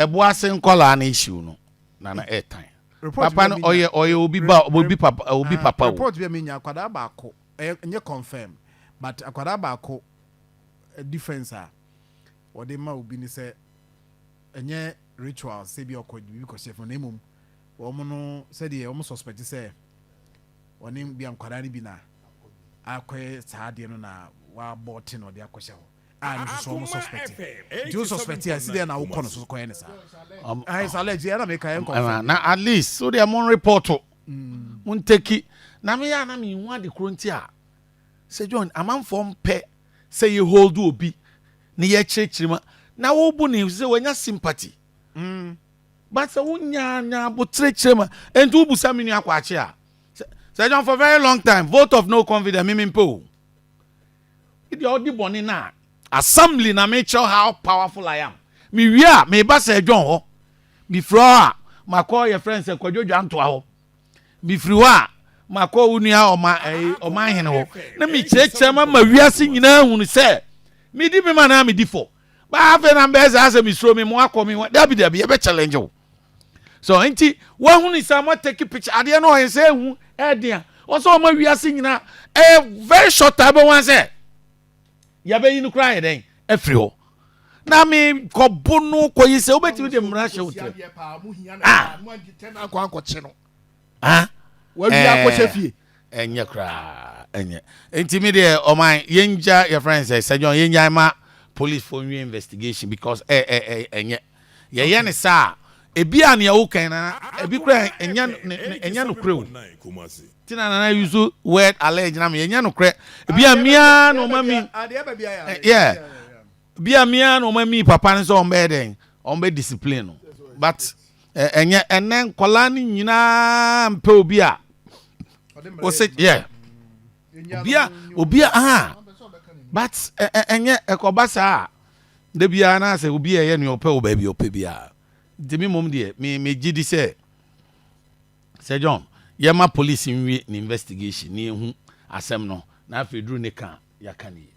Ɛbo ase nkɔlaa no issue no, Nana, ɛɛtan Report papa no. bi a menya- Ɔyɛ obi ba, obi papa, obi Ah, papa o. Report bi a menya, akwadaa baako, ɛyɛ nyɛ confirm, but akwadaa baako difference a wɔde ma obi ni sɛ ɛnyɛ ritual sɛ bi ɔkɔ bibi kɔhyɛ fam, na mmom wɔn no, sɛdeɛ wɔn suspect sɛ wɔne bi a nkwadaa no bi na akɔyɛ saa adeɛ no na wabɔ te na ɔde akɔhyɛ hɔ a no nso so wɔn suspect. Nti o suspect a, si deɛ na wokɔ no so kɔyɛ ne saa ayi saa alleged, ɛna meka yɛn confirm. Na at least so deɛ, mo report, mo nteki na meyɛ a na mehu ade koro nti a sɛ John, amanfoɔ mpɛ sɛ yɛ hold obi ne yɛkyerɛkyerɛ mu na wobu ne sɛ wanya sympathy, but sɛ wonya nya abokyerɛkyerɛ mu a, ɛnti wobusa me nua Kwakye a, sɛ John, for very long time, vote of no confidence, mimi mpɛ o. Deɛ ɔdi bɔne no a, assembly na mekyerɛ how powerful I am. Mewie a, meba sɛ John hɔ, mefiri hɔ a, makɔ yɛ friend sɛ Kwadwo Dwantoa hɔ. Mefiri hɔ a, makɔ wo nua ɔma ɛyi ɔma ahene hɔ na mekyerɛkyerɛ ma wiase nyinaa hunu sɛ medi me ma na medi fɔ baa. Afei na mbɛyɛ sɛ asɛ mesuro me mo akɔ me ho. Dabi, dabi, yɛbɛ challenge wo so. Nti wahunu sɛ mo take picture adeɛ no, ɔyɛ sɛ ehu ɛɛden a ɔsɛ ɔma wiase nyinaa. Ɛyɛ very short time bɛ wɔn sɛ yɛbɛyi no koraa yɛ dɛn afiri hɔ na me kɔbo no kɔyi sɛ wobɛtumi de mmara hyɛ wo tirim. Ah. Akɔ ankɔkye no. Ah. Wawi akɔhyɛ fie. Ɛnyɛ koraa, ɛnyɛ. Nti mi deɛ, ɔman yɛngya, yɛfrɛ no sɛ John, yɛngya ma police for nwie investigation because ɛ ɛ ɛ ɛnyɛ yɛyɛ ne saa. Ebi a nea wokan na ebi kora ɛnyɛ ne ne ɛnyɛ no korɛ o. Ti na Nana use word allege na mi ɛnyɛ no korɛ. Ebi a mia na ɔma mi Adeɛ baabi ayɛ. Yeah. Bi a mia na ɔma mi papa no sɛ ɔmbɛyɛ dɛn, ɔmbɛ discipline no, but ɛnyɛ ɛnɛ nkɔlaa no nyinaa mpɛ obi a wɔsɛ yeah, obi a ah, but ɛnyɛ ɛkɔba saa de biara na sɛ obi a ɛyɛ nea ɔpɛ wɔ baabi a ɔpɛ biara. Nti mi mom deɛ, mi gye di sɛ John, yɛma police nwie ne investigation ne ehu asɛm no na afei duru ne ka yɛaka ne yie.